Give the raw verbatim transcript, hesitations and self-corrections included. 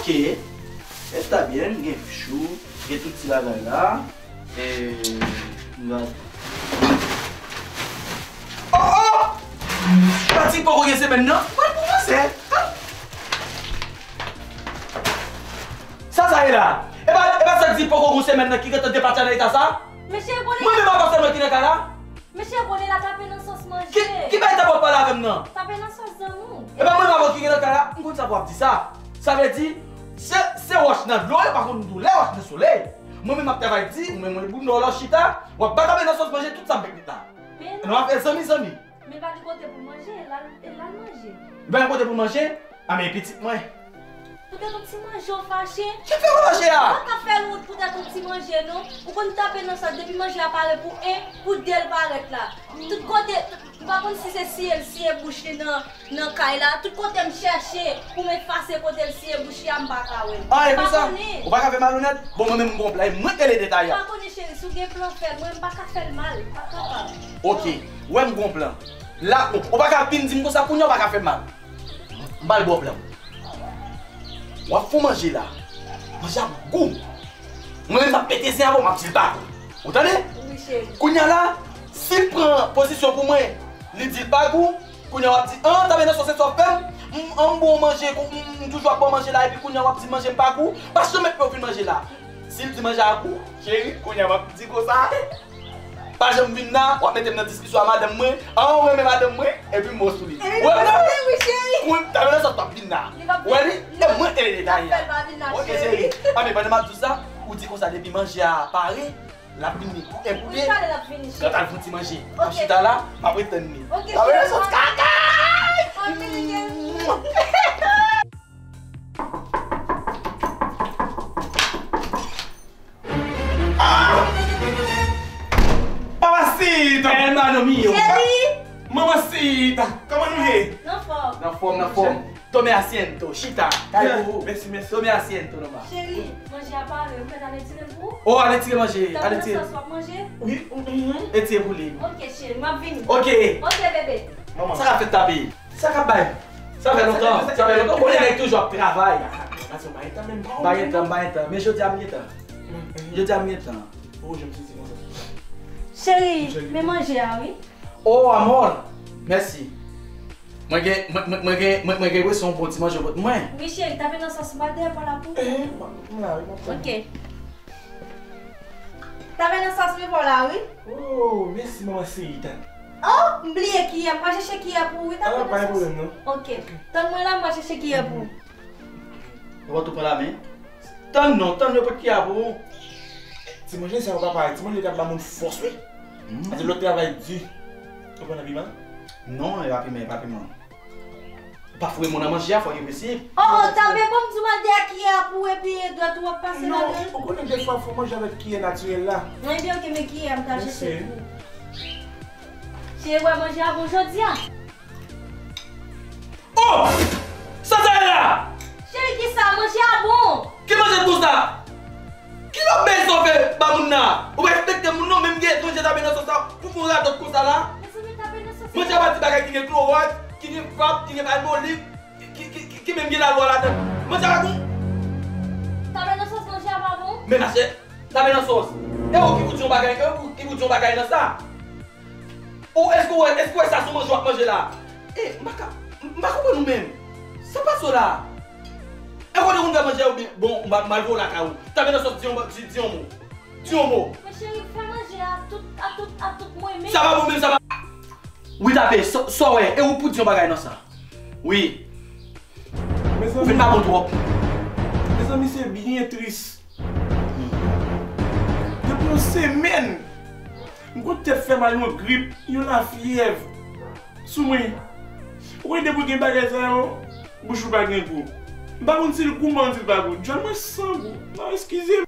Ok. Está bien, gen chou, gen tout ti bagay la. E, m va... Oh, oh! Pati poko gen semèn nan. Mwen pou mwen se. Sa sa ye la? E pa, e pa sa k di poko gon semèn nan ki gentan depatcha nan eta sa? Mesye, konnen... Mwen menm avè w sèlman ki nan kay la? Mesye, konnen la tape nan sòs manje. Ki, ki bay ta w ap pale avè m nan? Tape nan sòs zanmi w. E pa mwen menm avè w ki gen nan kay la? M konn sa pou w ap di sa. Sa vle di, se, se wòch nan dlo, yo pa konn tou lè wòch nan solèy. Mwen menm m ap travay di, ou menm mwen bounda w la w chita, w ap ba tape nan sòs manje tout sa m pèmèt la. Men non. Nou ap fè zanmi, zanmi. Men pa gen kote pou manje, e la, e la l manje. Li pa gen kote pou manje? A men pitit mwen. Poutèt yon ti manje w fache? Ki fè w fache a? Ou pa ka fè l wont poutèt yon ti manje non. Ou konn tape nan sòs depi manje a pare pou en, pou de l parèt la. Tout kote, m pa konn si se siye l siye bouch li nan, nan kay la. Tout kote m chèche pou m efase kote l siye bouch li a, m pa ka wè l. Ah, e konsa? Ou pa ka fè malonèt? Bon, mwen menm m gon plan, e mwen k rele detayan. M pa konnen cheri, si w gen plan fè l, mwen m pa ka fè l mal, m pa kapab. Ok, wè m gon plan. La, ou, ou pa ka vin di m konsa kounye a, ou pa ka fè mal. M pral ba w plan. W ap fè manje la. Manje ap gou. Mwen menm m ap pete zen avè w, m ap di l pa gou. Ou tande? Wi, cheri. Kounye a la, si l pran pozisyon pou mwen, li di l pa gou, kounye a w ap di, an, tape nan sòs se sa w ap fè m? M, an, m bon manje, m, m toujou ap bon manje la, epi kounye a w ap di manje m pa gou? Pa janm met pye w fin manje la. Si l di manje a gou, cheri, kounye a m ap di konsa. Pa janm vin la, w ap mete m nan diskisyon a madanm mwen. An, ou renmen madanm mwen, epi m bon sou li. Epi m bon sou li, wi, cheri. Ou tape nan sòs p ap vin la. Ou wè li? E mwen ki rele dèyè. Ok, cheri. A men pandan m ap di w sa, ou di konsa depi manje a pare, l ap vini. Wi, talè l ap vini, cheri. Gad al fè yon ti manje. M ap chita la, m ap ret tann li. Ok, cheri. Tape nan sòs kaka! M ap vini, cheri. Ah! Mamacita! Hermano mío. Cheri! Mamacita! Kòman nou ye? Nan fòm. Nan fòm, nan fòm. Tome asiento, chita. Kay pou ou. Mèsi, mèsi. Tome asiento, nonma. Cheri, manje a pare, ou mèt al etire l pou ou? Oh, al etire manje, al etire. Tanpri nan sòs w ap manje? Wi, mhm. Etire pou li. Ok, cheri, m ap vini. Ok. Ok, bebe. Manman. Sa ka fèt tape? Sa k ap bay? Sa fè lontan, sa fè lontan. Ou konnen nèg toujou ap travay. M pa gen tan, m pa gen tan. Men jodi a m gen tan. Jodi a m gen tan. Oh, jan m santi konsa. Cheri, men manje a, wi. Oh, amor, mèsi. Mwen gen, mwen, mwen, mwen gen, mwen, mwen gen enpresyon yon bon ti manje w pot mwen. Wi, cheri, tape nan sòs, m pa dèyè pa la pou ou. Eh, m la, wi, m ap tann. Ok. Tape nan sòs men pa w la, wi. Oh, mèsi, manman Seyita. Oh, m bliye kiyè, m pral chèche kiyè pou ou, wi, tape nan sòs. Ah, pa gen pwoblèm, non. Ok. Tann mwen la, m pral chèche kiyè pou ou. Ou pa tou pran lamen? Tann non, tann yo pot kiyè pou ou. Ti manje sa yo pa parèy, ti manje yo ka ba moun fòs, wi. Mm. Paske lòt travay di. Ou pran nan piman? Non, e pa piman, e pa piman. Pa foure mo nan manje a, fòk e posib. Oh, oh, tanpri, bon, m di w mande a kiyè a pou w epi dwèt ou ap pase ladan l. Non, ou konnen dèfwa fò manje avèk kiyè natirèl la. Mwen, ebyen, ok, men kiyè a m ta jete pou ou. Cheri, w wè manje a bon jodi a? Oh! Sa sa ye la? Cheri, kisa? Manje a bon. Ki manje bon sa? Ki lòt bèl sa w fè ba moun nan? Ou pa respekte moun non, menm gen manje tape nan sòs la, pou fè yon radòt konsa la. Mezanmi, tape nan sòs. Manje a pa di bagay ki gen klowòks, ki gen fab, ki gen palmoliv, ki, ki, ki, ki menm gen lalwa ladan. Manje a pa bon. Tape nan sòs, manje a pa bon. Men machè, tape nan sòs. E ou ki pou di yon bagay, e ou ki pou di yon bagay nan sa? Ou, èske w wè, èske w wè sa se yon manje w ap manje la? E, m pa ka, m pa konprann ou menm. Sa pase w la? E kote moun fè manje a oubyen, bon, m a, m al voye w lakay ou. Tape nan sòs, di yon, di, di yon mo. Di yon mo. Men cheri, fè manje a tout, a tout, a tout mwen menm. Sa pa bon menm, sa pa. Wi, tape, sa, sa w wè, e ou pou di yon bagay nan sa. Wi. Ou fin pa bon twòp. Mezanmi, se byen tris. Depi yon semèn, m gon tèt fè mal, yon grip, yon lafyèv sou mwen. Ou konnen depi w gen bagay sa yo, bouch ou pa gen gou. M pa konn si l gou, m pa konn si l pa gou. Djòl mwen san gou. Non, eskize m.